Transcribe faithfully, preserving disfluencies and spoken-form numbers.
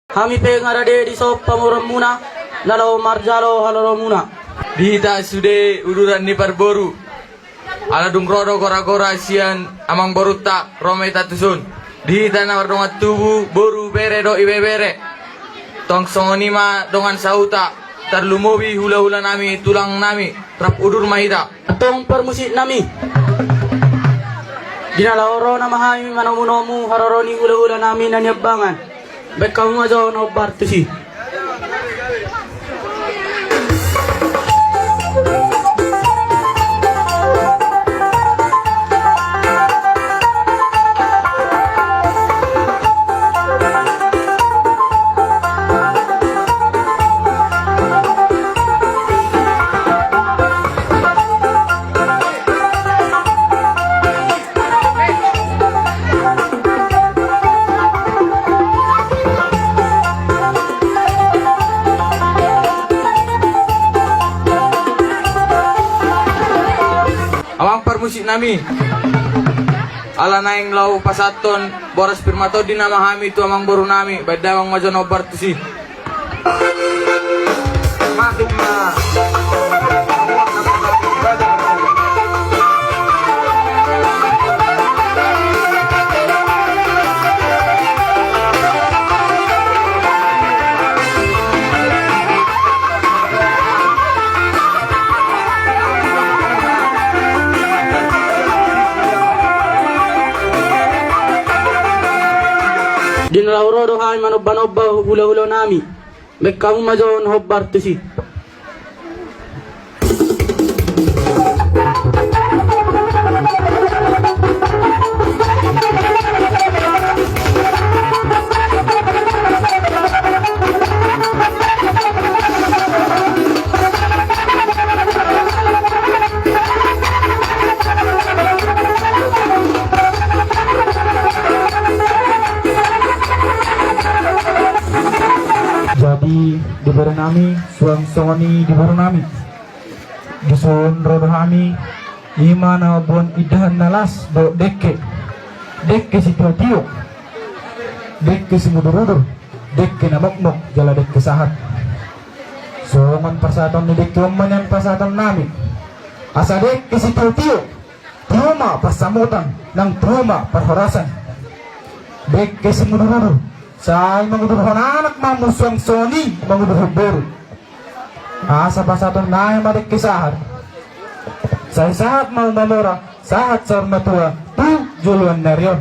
Hami pe nga rade dison pamoruonmuna, na laho marjalo haroromuna. Di hita sude uduran ni parboru. Ala dung ro do gora-gora sian amangborunta, ro ma hita tuson. Di hita na mardongan tubu, boru, bere dohot ibebere. Tong songon i ma dongan sahuta, tarlumobi hula-hulanami, tulangnami, rap udur ma hita. Antong parmusiknami. Di na laho ro nama hami manomu-nomu haroro ni hula-hulanami na niambangan. Baen hamu ma jo na hombar tusi. Amang parmusiknami, ala naeng laho pasahathon boras pir ma tondi nama hami tu amangborunami, baen damang ma jo na hombar tusi. Di na laho ro do hami manomba-nomba hula-hulanami. Baen hamu ma jo na hombar tusi. Jadi di berenami, suang songon i di borunami. Dison ro do hami, i ma na mamboan indahan na las dohot dengke. Dengke sitio-tio, dengke simudur-udur, dengke na mokmok jala dengke sahat. Songon parsahaton ni dengke on ma nian pasahatonnami. Asa dengke sitio-tio, tio ma pansamotan, nang tio ma parhorasan. Dengke simudur-udur, sai mangudurhon anak ma hamu, suang songon i mangudurhon boru. Asa pasahatonnami ma dengke sahat. Sai sahat ma hamu mamora, sahat saur matua tu joloan ni ari on.